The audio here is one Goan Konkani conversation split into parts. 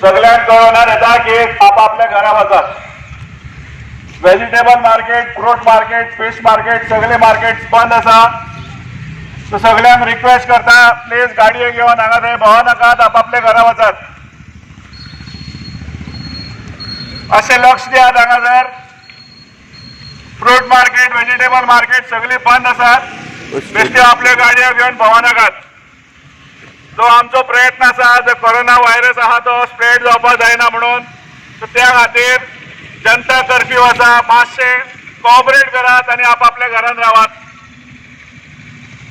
सगळ्यांक कळोवण्यात येता की आपापल्या घरा वचात. Vegetable market, fruit market, fish market, सगळे मार्केट बंद आसा. सो सगळ्यांक रिक्वेस्ट करता, प्लीज गाडयो घेवन हांगा थंय भोंवा नाकात, आपापल्या घरा वचात. अशें लक्ष दियात. हांगासर फ्रूट मार्केट, व्हेजिटेबल मार्केट सगळी बंद आसात. बेश्टे आपल्यो गाडयो घेवन भोंवा नाकात. जो आमचो प्रयत्न आसा, जो कोरोना व्हायरस आहा तो स्प्रेड जावपाक जायना म्हणून, सो त्या खातीर जनता कर्फ्यू आसा. मातशें कॉपरेट करात आनी आपापल्या घरान रावात.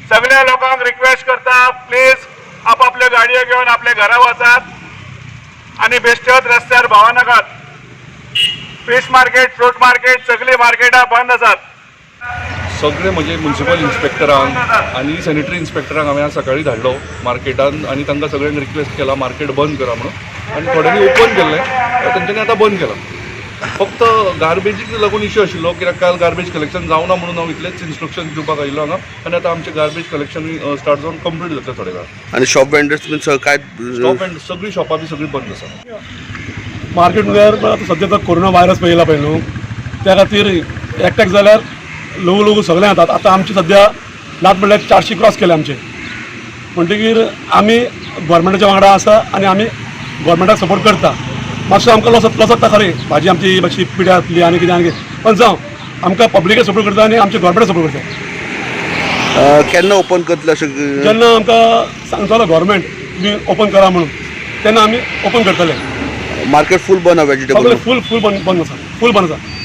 सगळ्या लोकांक रिक्वेस्ट करता, प्लीज आपापल्यो गाडयो घेवन आपल्या घरा वचात आनी बेश्टेच रस्त्यार भोंवा नाकात. फीश मार्केट, फ्रूट मार्केट, सगळीं मार्केटां बंद आसात. सगळे म्हजे म्युन्सिपल इन्स्पेक्टरांक आनी सॅनिटरी इन्स्पेक्टरांक हांवें आज सकाळीं धाडलो मार्केटान आनी तांकां सगळ्यांक रिक्वेस्ट केला, मार्केट बंद करा म्हणून. आनी थोड्यांनी ओपन केल्लें, तेंच्यांनी आतां बंद केलां. फक्त गार्बेजीक लागून इश्यू आशिल्लो, कित्याक काल गार्बेज कलेक्शन जावना म्हणून हांव इतलेच इन्स्ट्रक्शन दिवपाक आयिल्लो हांगा. आनी आतां आमचें गार्बेज कलेक्शन स्टार्ट जावन कंप्लीट जातलें थोड्या वेळान. आणि शॉप वेंडर्स बीन सगळं काय? शॉप अँड सगळीं शॉपां बी सगळीं बंद आसा. मार्केट म्हणल्यार आतां सद्या तो कोरोना व्हायरस पळयला पळय न्हू, त्या खातीर एकट्याक जाल्यार ल्हवू ल्हवू सगळें जातात. आतां आमची सद्या नात म्हणल्यार 400 क्रॉस केले आमचे. म्हणटगीर आमी गोवोरमेंटाच्या वांगडा आसा आनी आमी गोवोरमेंटाक सपोर्ट करता. मातसो आमकां लॉस लॉस जाता खरें, भाजी आमची मातशी पिड्यार जातली आनी कितें आनी कितें, पण जावं, आमकां पब्लिकय सपोर्ट करता आनी आमचे गोवोरमेंट सपोर्ट करता. केन्ना ओपन करतले अशें? जेन्ना आमकां सांगतलो गोवोरमेंट तुमी ओपन करा म्हणून, तेन्ना आमी ओपन करतले. मार्केट फुल बंद सगळें व्हेजिटेबल? फूल फूल बंद बंद आसा, फूल बंद आसा.